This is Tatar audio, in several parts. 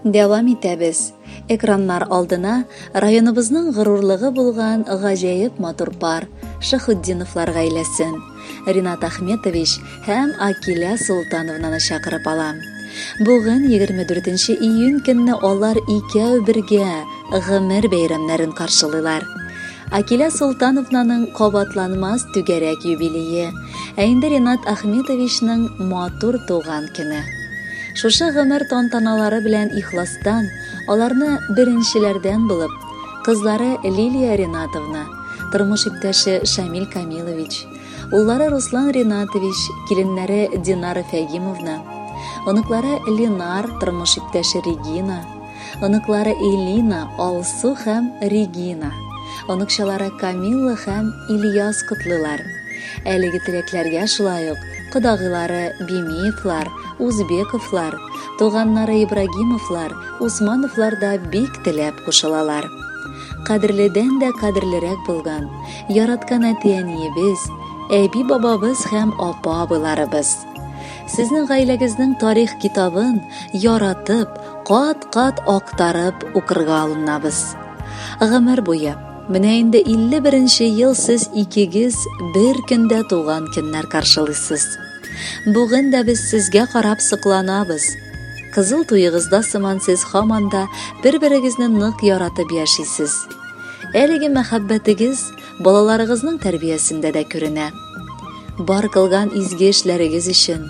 Дәвам итәбез. Экраннар алдына районыбызның горурлыгы булган гаҗәеп матур пар, Шахутдиновлар гаиләсен, Ринат Ахметович һәм Акилә Солтановнаны чакырып алам. Бүген 24 июнь көнне алар икәү бергә гомер бәйрәмнәрен каршылыйлар. Акилә Солтановнаның кабатланмас түгәрәк юбилее, ә инде Ринат Ахметовичның матур туган көне. Шушы гомер тантаналары белән ихластан, аларны беренчеләрдән булып, кызлары Лилия Ринатовна, тормыш иптәше Шамил Камилович, уллары Руслан Ринатович, киленнәре Динара Фәгимовна, оныклары Ленар, тормыш иптәше Регина, Оныклары Элина, Алсу һәм Регина, оныкчалары Камилла һәм Ильяс котлыйлар. Әлеге теләкләргә шулай ук кодагыйлары Бимиевлар, Узбековлар, туганнары Ибрагимовлар, Усмановлар да бик теләп кушылалар. Кадерледән дә кадерлерәк булган, яраткан әти-әниебез, әби-бабабыз һәм апа-абыйларыбыз. Сезнең гаиләгезнең тарих китабын яратып, кат-кат актарып укырга алынабыз. Гомер буе, менә инде 51 нче ел сез икегез бер көндә туган көннәр каршылыйсыз. Бүген дә без сезгә карап сокланабыз. Кызыл туегызда сыман сез һаман да бер-берегезне нык яратып яшисез. Әлеге мәхәббәтегез балаларыгызның тәрбиясендә дә күренә. Бар кылган изге эшләрегез өчен,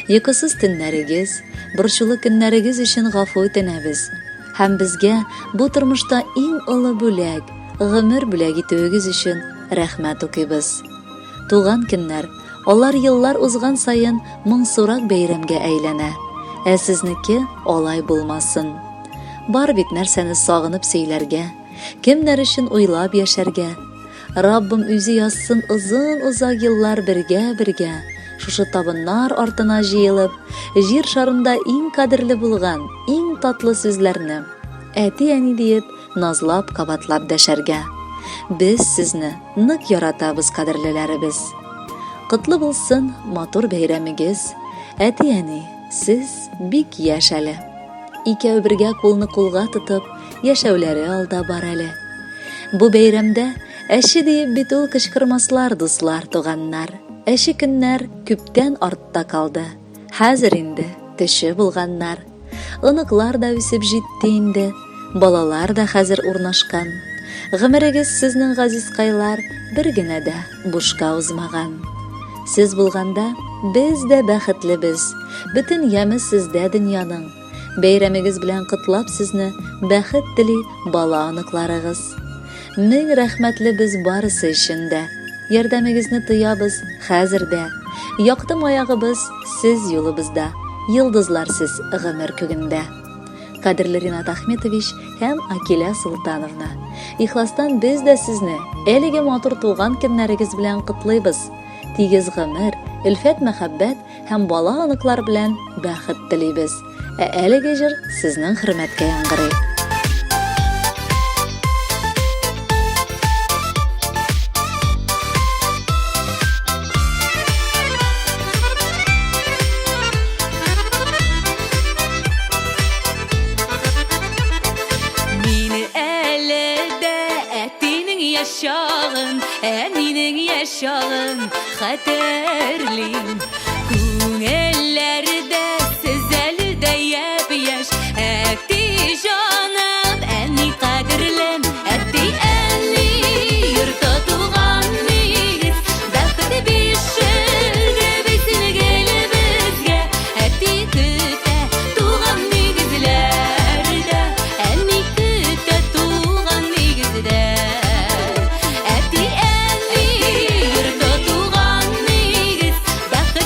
йокысыз төннәрегез, борчулы көннәрегез өчен гафу үтенәбез. Һәм безгә бу тормышта иң олы бүләк, гомер бүләк итүегез өчен рәхмәт укыйбыз. Туган көннәр, алар еллар узган саен моңсурак бәйрәмгә әйләнә. Ә сезнеке алай булмасын. Бар бит нәрсәне сагынып сөйләргә, кемнәр өчен уйлап яшәргә. Раббым үзе язсын озын-озак еллар бергә-бергә, шушы табыннар артына җыелып, җир шарында иң кадерле булган, иң татлы сүзләрне, әти-әни диеп, назлап кабатлап дәшәргә. Без сезне нык яратабыз, кадерлеләребез. Котлы булсын матур бәйрәмегез, әти-әни, сез бик яшь әле. Икәү бергә кулны кулга тотып, яшәүләре алда бар әле. Бу бәйрәмдә әче диеп бит ул кычкырмаслар, дуслар, туганнар. Әче көннәр күптән артта калды. Хәзер инде төче булганнар. Оныклар да үсеп җитте инде. Балалар да хәзер урнашкан. Гомерегез сезнең, газизкайлар, бер генә дә бушка узмаган. Сез булганда, без дә бәхетлебез. Бөтен яме сездә дөньяның. Бәйрәмегез белән котлап сезне, бәхет тели бала-оныкларыгыз. Мең рәхмәтле без барысы өчен дә. Ярдәмегезне тоябыз хәзер дә. Якты маягыбыз сез юлыбызда, йолдызлар сез гомер күгендә. Кадерле Ринат Ахметович һәм Акилә Солтановна, ихластан без дә сезне әлеге матур туган көннәрегез белән котлыйбыз. Тигез гомер, өлфәт-мәхәббәт һәм бала-оныклар белән бәхет телибез. Ә әлеге җыр сезнең хөрмәткә яңгырый. Мине әле дә әтинең яшь чагын, әнинең яшь чагын хәтерлим. Күңелләрдә сез әле дә япь-яшь, әти җаным, әни кадерлем, әти әни йорты туган нигез, бәхет бишеге бит гел безгә, әти көтә туган нигезләрдә, әни көтә туган нигездә. Әти әни йорты туган нигез, бәхет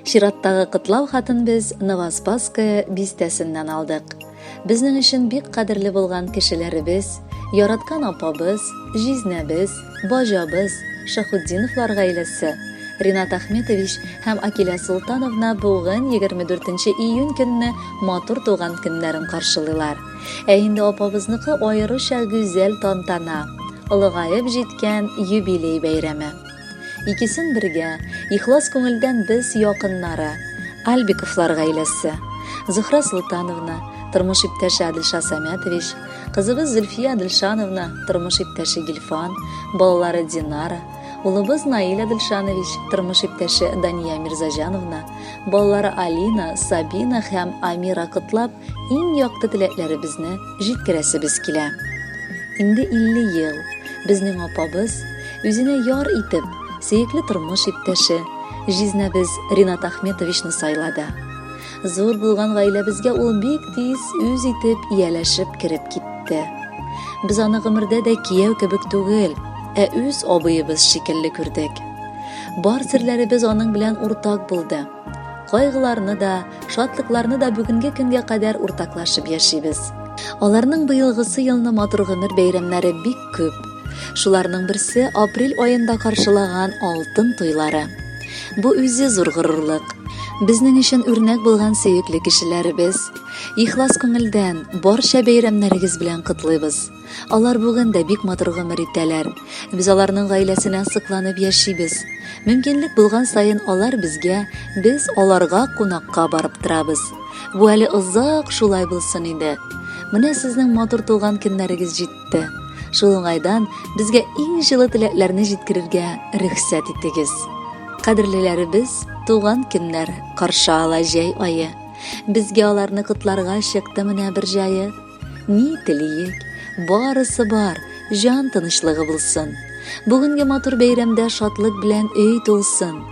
Чираттагы котлау хатын без Новоспасская бистәсеннән алдык. Безнең өчен бик кадерле булган кешеләребез, яраткан апабыз, җизнәбез, баҗабыз, Шахутдиновлар гаиләсе, Ринат Ахметович һәм Акилә Солтановна бүген 24 июнь көнне матур туган көннәрен каршылыйлар. Ә инде апабызныкы аеруча гүзәл тантана, олыгаеп җиткән юбилей бәйрәме. Икесен бергә, ихлас күңелдән без якыннары, Альбиковлар гаиләсе, Зөһрә Солтановна, тормыш иптәше Әделша Самятович, кызыбыз Зөлфия Әделшановна, тормыш иптәше Гильфан, балалары Динара, улыбыз Наил Әделшанович, тормыш иптәше Дания Мирзаҗановна, балалары Алина, Сабина һәм Амира котлап, иң якты теләкләребезне җиткерәсебез килә. Инде 50 ел безнең апабыз үзенә яр итеп, сөекле тормыш иптәше, җизнәбез Ринат Ахметовичны сайлады. Зур булган гаиләбезгә ул бик тиз үз итеп ияләшеп кереп китте. Без аны гомердә дә кияү кебек түгел, ә үз абыебыз шикелле күрдек. Бар серләребез аның белән уртак булды. Кайгыларны да, шатлыкларны да бүгенге көнгә кадәр уртаклашып яшибез. Аларның быелгысы елны матур гомер бәйрәмнәре бик күп. Шуларның берсе апрель аенда каршылаган алтын туйлары. Бу үзе зур горурлык. Безнең өчен үрнәк булган сөекле кешеләребез. Ихлас күңелдән барча бәйрәмнәрегез белән котлыйбыз. Алар бүген дә бик матур гомер итәләр. Без аларның гаиләсенә сокланып яшибез. Мөмкинлек булган саен алар безгә, без аларга кунакка барып торабыз. Бу әле озак шулай булсын иде. Менә сезнең матур туган көннәрегез җитте. Шул уңайдан безгә иң җылы теләкләрне җиткерергә рөхсәт итегез. Кадерлеләребез, туган көннәр каршы ала җәй ае. Безгә аларны котларга чыкты менә бер җае. Ни телиек, барысы бар, җан тынычлыгы булсын. Бүгенге матур бәйрәмдә шатлык белән өй тулсын.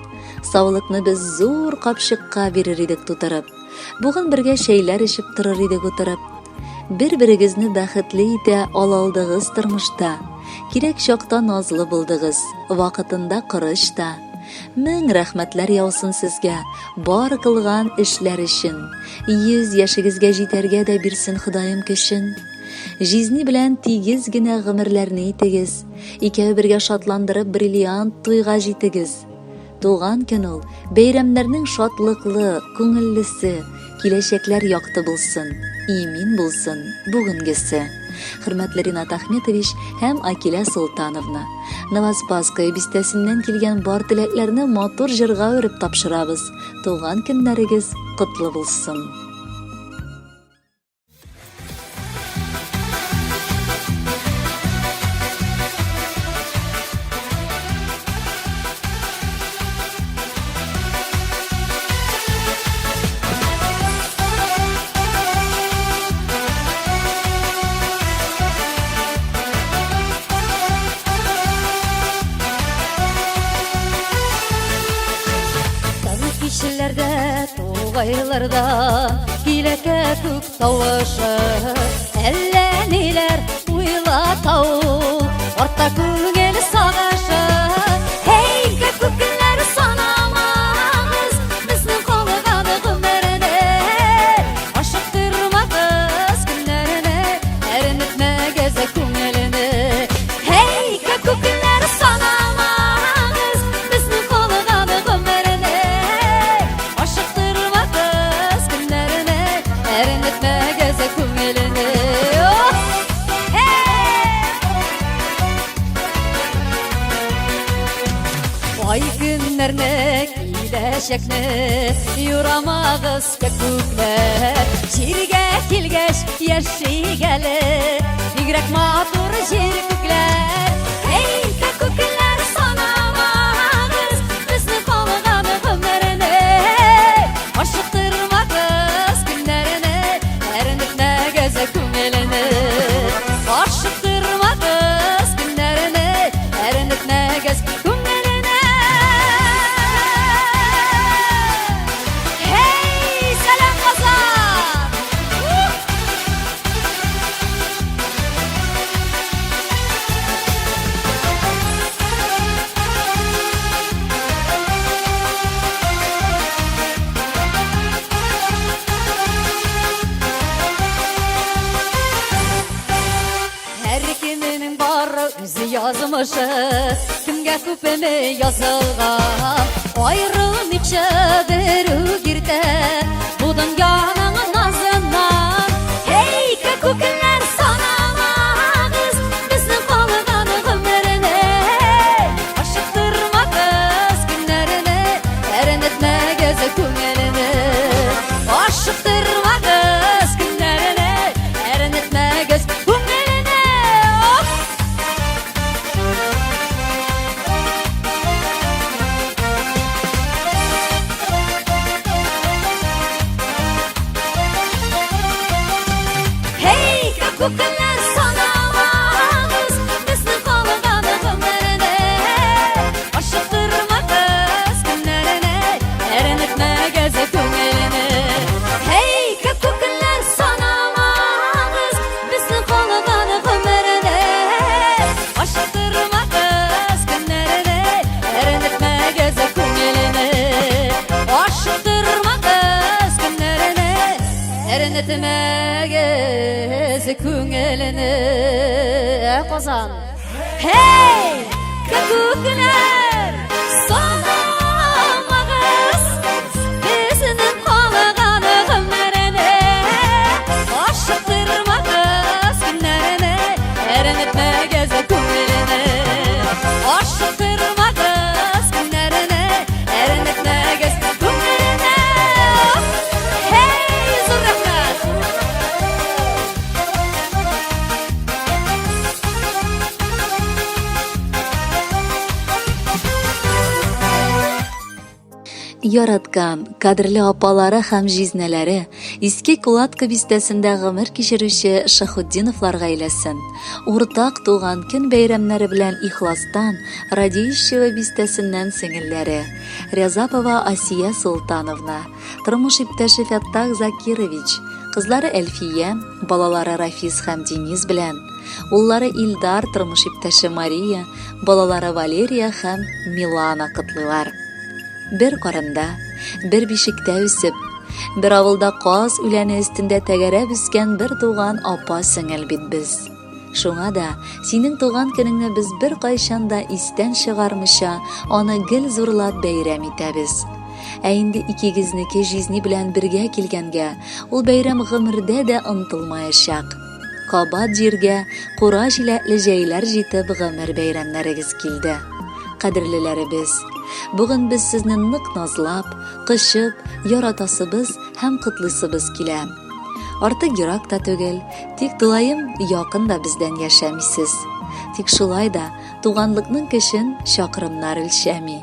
Саулыкны без зур капчыкка бирер идек тутырып. Бүген бергә чәйләр эчеп торыр идек утырып. Бер-берегезне бәхетле итә алалдыгыз тормышта. Кирәк чакта назлы булдыгыз, вакытында корыч та. Мең рәхмәтләр яусын сезгә, бар кылган эшләр өчен. 100 яшегезгә җитәргә дә бирсен Ходаем көчен. Җизни белән тигез генә гомерләрне итегез. Икәү бергә шатландырып бриллиант туйга җитегез. Туган көн ул, бәйрәмнәрнең шатлыклы, күңеллесе, киләчәкләр якты булсын, имин булсын бүгенгесе. Хөрмәтле Ринат Ахметович һәм Акилә Солтановна, Новоспасское бистәсеннән килгән бар теләкләрне матур җырга үреп тапшырабыз. Туган көннәрегез котлы булсын! Кичләрдә, тугайларда килә күк тавышы. Әллә ниләр уйлата ул, арта күңел сагышы. Һей, күк көннәр санамагыз, безнең калган гомерне. Ашыктырмагыз көннәрне, әрнетмәгез күңелне. Һей, күк көннәр санамагыз, безнең калган гомерне. Ашыктырмагыз көннәрне, әрнетмәгез күңелне. Ай көннәрне, киләчәкне юрамагыз күкләр. Җиргә килгәч яшик әле, бигрәк матур җир күкләр. Эй, күкләр санамагыз, безне калган гомерне. Ашыктырмагыз көннәрне, әрнетмәгез күңелне. Ашыктырмагыз көннәрне, әрнетмәгез күңелне. Hey, сәлам Казан! язмышы кемгә күпме язылган. Аерылмыйча бер үк иртә бу дөньяның назыннан. Эй, күкеләр, санамагыз безнең калган гомерне. Ашыктырмагыз көннәрне, әрнетмәгез күңелне. Ашыктырмагыз көннәрне, әрнетмәгез күңелне. Оп! Hey, күкеләр, санамагыз безнең калган гомерне. Ашыктырмагыз көннәрне, әрнетмәгез күңелне. Hey, күкеләр, санамагыз безнең калган гомерне. Ашыктырмагыз көннәрне, әрнетмәгез күңелне. Ашыктырмагыз көннәрне, әрнетмәгез күңелне. Казан. Hey, күкеләр, санамагыз безнең калган гомерне. Ашыктырмагыз көннәрне, әрнетмәгез күңелне. Ашыктырмагыз көннәрне, әрнетмәгез күңелне. Hey, зур рәхмәт! Яраткан, кадерле апалары һәм җизнәләре Иске Кулатка бистәсендә гомер кичерүче Шахутдиновлар гаиләсен уртак туган көн бәйрәмнәре белән ихластан Радищево бистәсеннән сеңелләре Рязапова Асия Султановна, тормыш иптәше Фәттах Закирович, кызлары Әлфия, балалары Рафис һәм Денис белән, уллары Илдар, тормыш иптәше Мария, балалары Валерия һәм Милана котлыйлар. Бер карында, бер бишектә үсеп, бер авылда каз үләне өстендә тәгәрәп үскән бер туган апа-сеңел бит без. Шуңа да синең туган көнеңне без беркайчан да истән чыгармыйча, аны гел зурлап бәйрәм итәбез. Ә инде икегезнеке җизни белән бергә килгәнгә, ул бәйрәм гомердә дә онытылмаячак. Кабат җиргә кура җиләкле җәйләр җитеп гомер бәйрәмнәрегез килде. Кадерлеләребез, бүген без сезне нык назлап, кочып, яратасыбыз һәм котлыйсыбыз килә. Артык ерак та түгел, тик тулаем якын да бездән яшәмисез. Тик шулай да туганлыкның көчен чакрымнар үлчәми.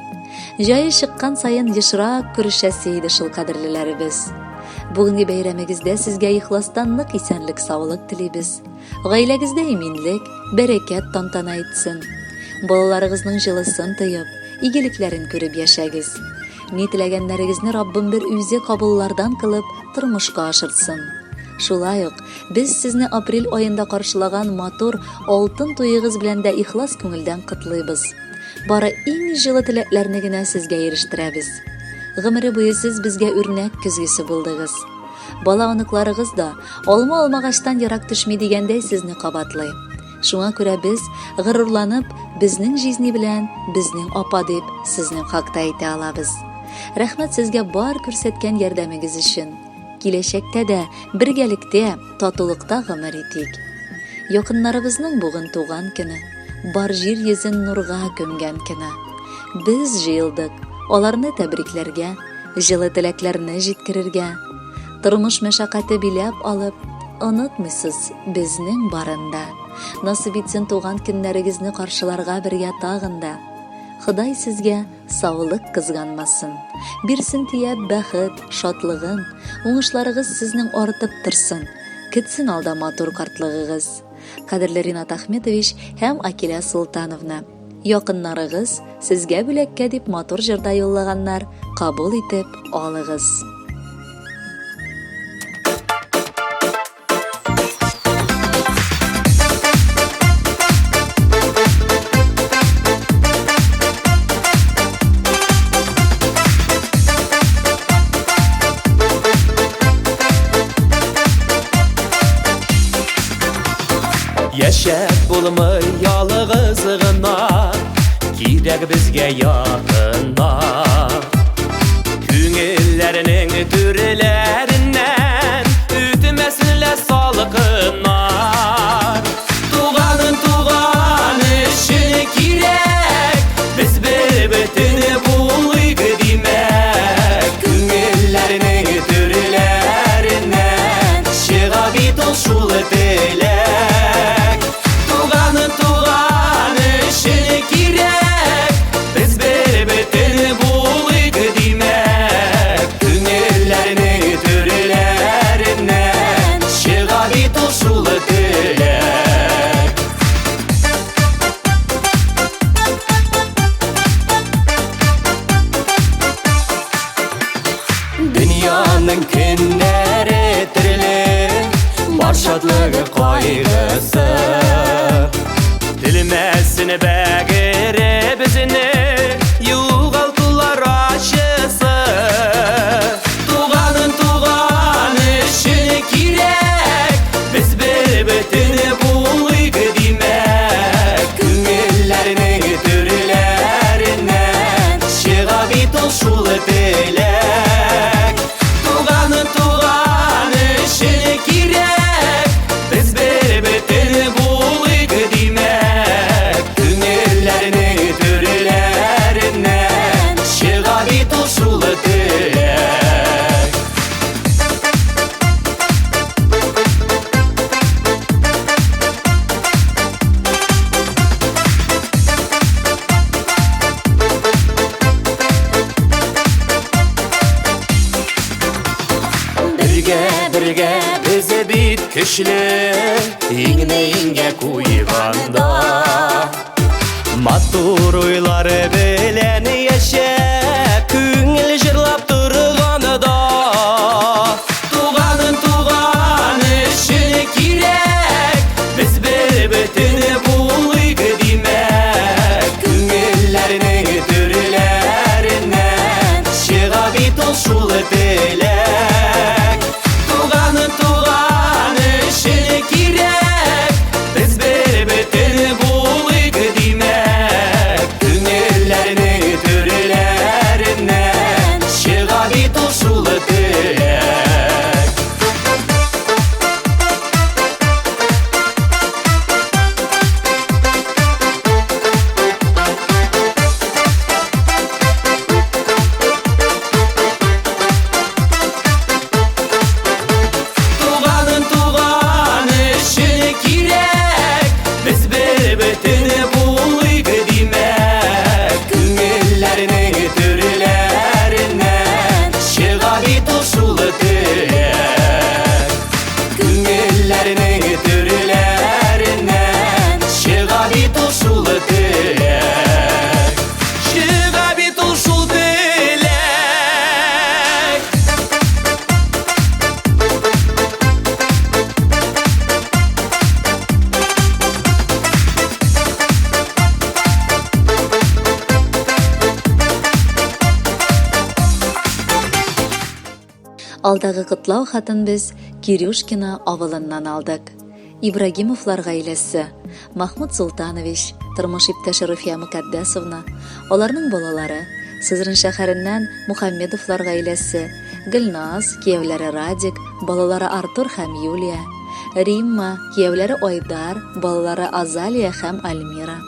Җае чыккан саен ешрак күрешәсе иде шул кадерлеләребез. Бүгенге бәйрәмегездә сезгә ихластан нык исәнлек-саулык телибез. Гаиләгездә иминлек, бәрәкәт тантана итсен. Балаларыгызның җылысын тоеп, игелекләрен күреп яшәгез. Ни теләгәннәрегезне Раббым бер үзе кабуллардан кылып, тормышка ашыртсын. Шулай ук без сезне апрель аенда каршылаган матур алтын туегыз белән дә ихлас күңелдән котлыйбыз. Бары иң җылы теләкләрне генә сезгә ирештерәбез. Гомере буе сез безгә үрнәк көзгесе булдыгыз. Бала оныкларыгыз да алма алмагачтан ерак төшми дигәндәй сезне кабатлый. Шуңа күрә без горурланып, безнең җизни белән безнең апа дип сезнең хакта әйтә алабыз. Рәхмәт сезгә бар күрсәткән ярдәмегез өчен. Киләчәктә дә бергәлектә, татулыкта гомер итик. Якыннарыбызның бүген туган көне, бар җир йөзен нурга күмгән көне. Без җыелдык, аларны тәбрикләргә, җылы теләкләрне җиткерергә. Тормыш мәшәкате биләп алып, онытмыйсыз безнең барын да. Насыйп итсен туган көннәрегезне каршыларга бергә тагын да. Ходай сезгә саулык кызганмасын. Бирсен төяп бәхет, шатлыгын, уңышларыгыз сезнең артып торсын. Көтсен алда матур картлыгыгыз. Кадерле Ринат Ахметович һәм Акилә Султановна, якыннарыгыз сезгә бүләккә дип матур җырда юллаганнар, кабул итеп алыгыз. Яшәп булмый ялгыз. Ялгыз гына кирәк безгә якыннар. Күңелләрнең түрләреннән үтмәсен лә салкыннар. Туганын туган өчен кирәк, без бер бөтен булыйк димәк. Күңелләрнең түрләреннән чыга бит ул шул теләк. Туганын туган өчен кирәк, без бер бөтен булыйк димәк. Күңелләрнең түрләреннән чыга бит ул шул теләк. Дөньяның көннәре төрле, бар шатлыгы кайгысы. Телмәсен бәгыребезне югалтулар ачысы. Туганын туган өчен кирәк, без бер бөтен булыйк димәк. Күңелләрнең түрләреннән чыга бит ул шул теләк. Туганын туган өчен кирәк, без бер бөтен булыйк димәк. Күңелләрнең түрләреннән чыга бит ул шул теләк. Бергә, бергә без бит көчле, иңне иңгә куйганда. Матур уйлар белән яшәп, күңел җырлап торганда. Туганын туган өчен кирәк, без бер бөтен булыйк димәк. Күңелләрнең түрләреннән чыга бит ул шул теләк. Туганын туган өчен кирәк, без бер бөтен булыйк димәк. Күңелләрнең түрләреннән чыга бит ул шул теләк. Туганын туган өчен кирәк, без бер бөтен булыйк димәк. Күңелләрнең түрләреннән чыга бит ул шул теләк. Күңелләрнең түрләреннән чыга бит ул шул теләк. Чыга бит ул шул теләк. Алдагы котлау хатын без Кирюшкино авылыннан алдык. Ибрагимовлар гаиләсе, Махмуд Султанович, тормыш иптәше Руфия Мөкаддәсовна, аларның балалары, Сызран шәһәреннән Мухаммедовлар гаиләсе, Гөлназ, кияүләре Радик, балалары Артур һәм Юлия, Римма, кияүләре Айдар, балалары Азалия һәм Альмира.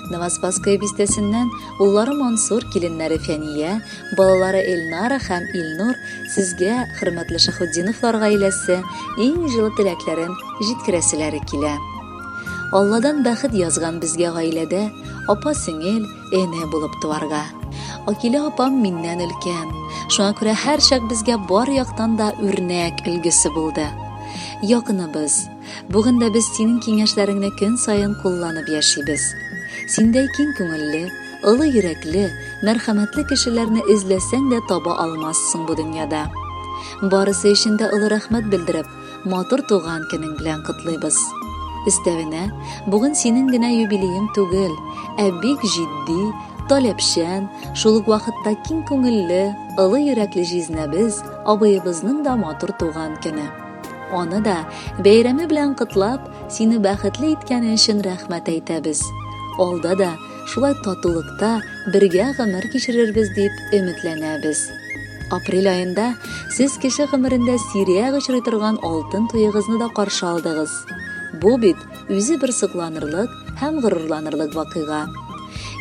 Новоспасское бистәсеннән уллары Мансур, киленнәре Фәния, балалары Эльнара һәм Илнур сезгә, хөрмәтле Шахутдиновлар гаиләсе, иң җылы теләкләрен җиткерәселәре килә. Алладан бәхет язган безгә гаиләдә апа-сеңел, эне булып туарга. Акилә апам миннән өлкән. Шуңа күрә һәрчак безгә бар яктан да үрнәк өлгесе булды. Якыныбыз. Бүген дә без синең киңәшләреңне көн саен кулланып яшибез. Синдәй киң күңелле, олы йөрәкле, мәрхәмәтле кешеләрне эзләсәң дә таба алмассың бу дөньяда. Барысы өчен дә олы рәхмәт белдереп, матур туган көнең белән котлыйбыз. Өстәвенә, бүген синең генә юбилеең түгел, ә бик җитди, таләпчән, шул ук вакытта киң күңелле, олы йөрәкле җизнәбез, абыебызның да матур туган көне. Аны да бәйрәме белән котлап, сине бәхетле иткәне өчен рәхмәт әйтәбез. Алда да шулай татулыкта бергә гомер кичерербез дип өметләнәбез. Апрель аенда сез кеше гомерендә сирәк очрый торган алтын туегызны да каршы алдыгыз. Бу бит үзе бер сокланырлык һәм горурланырлык вакыйга.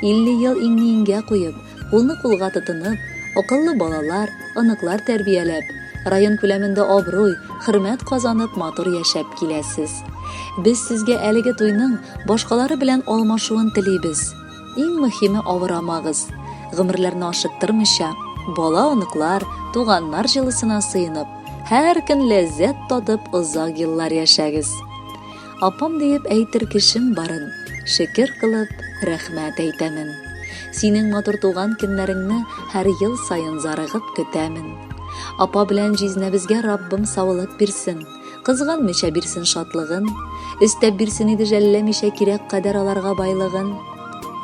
50 ел иңне иңгә куеп, кулны кулга тотынып, акыллы балалар, оныклар тәрбияләп, район күләмендә абруй, хөрмәт казанып матур яшәп киләсез. Без сезгә әлеге туйның башкалары белән алмашуын телибез. Иң мөһиме авырамагыз. Гомерләрне ашыктырмыйча, бала-оныклар, туганнар җылысына сыенып, һәр көн ләззәт татып озак еллар яшәгез. Апам диеп әйтер кешем барын, Шөкер кылып, рәхмәт әйтәмен. Синең матур туган көннәреңне Һәр ел саен зарыгып көтәмен. Апа белән җизнәбезгә Раббым саулык бирсен, Кызганмыйча бирсен шатлыгын, Өстәп бирсен иде жәлләмичә Кирәк кадәр аларга байлыгын.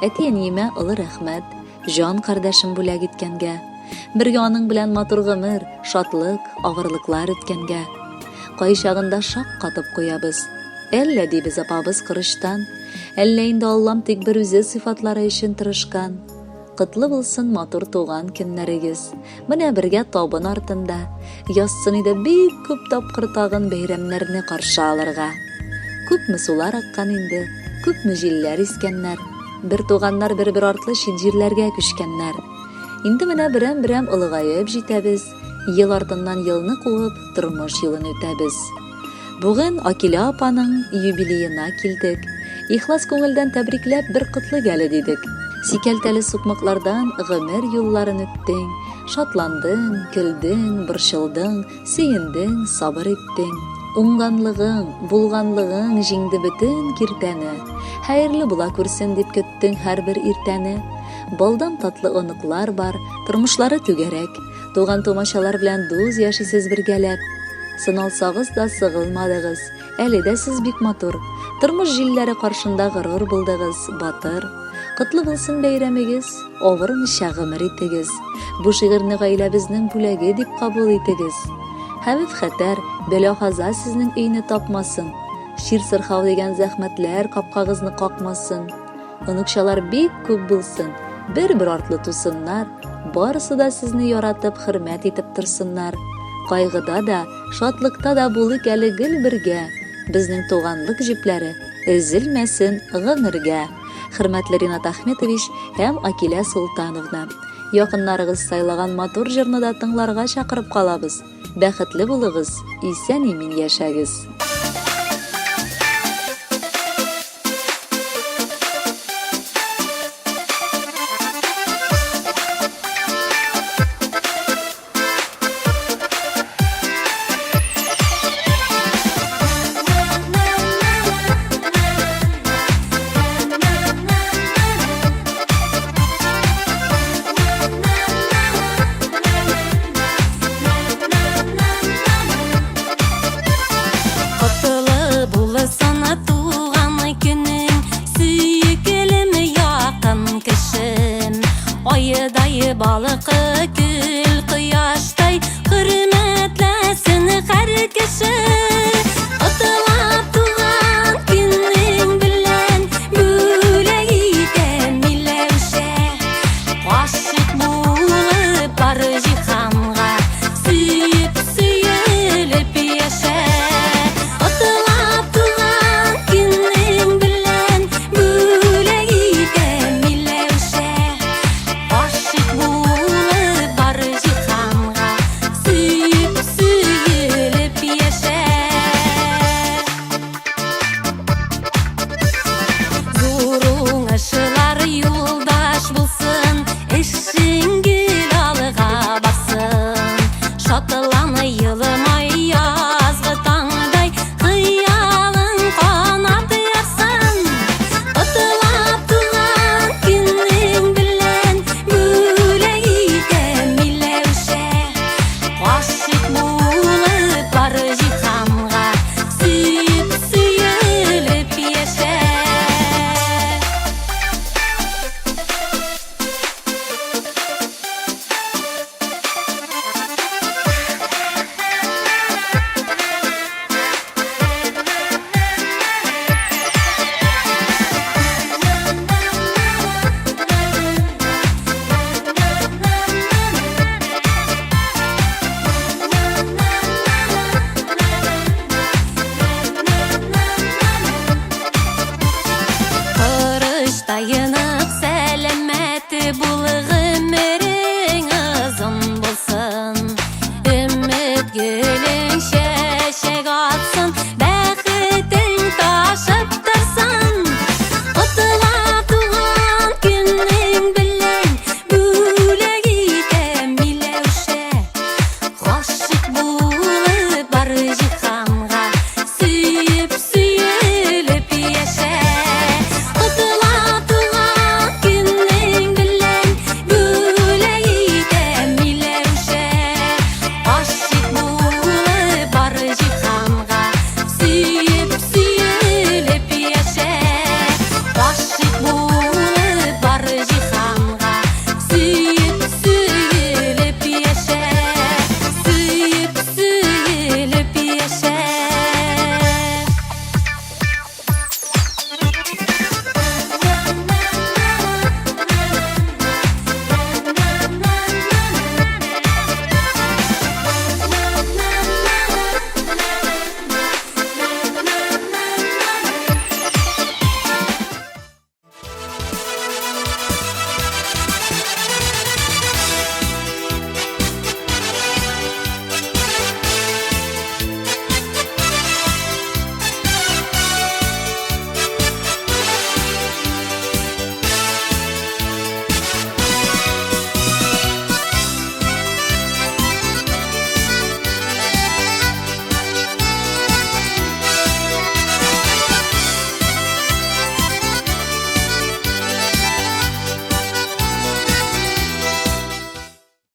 Әти-әниемә олы рәхмәт, Җан кардәшем бүләк иткәнгә. Бергә аның белән матур гомер, шатлык, авырлыклар үткәнгә. Кайчагында шак катып куябыз. Әллә, дибез, апабыз корычтан, әллә инде Аллам тик бер үзе сыйфатлары өчен тырышкан. Котлы булсын матур туган көннәрегез. Менә бергә табын артында. Язсын иде бик күп тапкыр тагын бәйрәмнәрне каршы алырга. Күпме сулар аккан инде, күпме җилләр искәннәр. Бер туганнар бер-бер артлы чит җирләргә күчкәннәр. Инде менә берәм-берәм олыгаеп җитәбез, ел артыннан елны куып, тормыш юлын үтәбез. Бүген Акилә апаның юбилеена килдек. Ихлас күңелдән тәбрикләп бер котлыйк әле дидек. Сикәлтәле сукмаклардан гомер юлларын үттең, шатландың, көлдең, борчылдың, Сөендең, сабыр иттең. Уңганлыгың, булганлыгың җиңде бөтен киртәне. Хәерле була күрсен дип көттең һәрбер иртәне. Балдан татлы оныклар бар, тормышлары түгәрәк. Туган-тумачалар белән дус яшисез бергәләп. Сыналсагыз да сыгылмадыгыз, әле дә сез бик матур. Тормыш җилләре каршында горур булдыгыз, батыр. Котлы булсын бәйрәмегез, авырмыйча гомер итегез. Бу шигырьне гаиләбезнең бүләге дип кабул итегез. Хәвеф-хәтәр, бәла-каза сезнең өйне тапмасын. Чир-сырхау дигән зәхмәтләр капкагызны какмасын. Оныкчалар бик күп булсын, бер-бер артлы тусыннар, барысы да сезне яратып, хөрмәт итеп торсыннар. Кайгыда да, шатлыкта да булыйк әле гел бергә. Безнең туганлык җепләре өзелмәсен гомергә. Хөрмәтле Ринат Ахметович һәм Акилә Солтановна, якыннарыгыз сайлаган матур җырны да тыңларга чакырып калабыз. Бәхетле булыгыз, исән-имин яшәгез! Котлы булсын туган көнең, сөеклем якын кешем. Айдай балкы көл кояштай, хөрмәтләсен һәр кеше.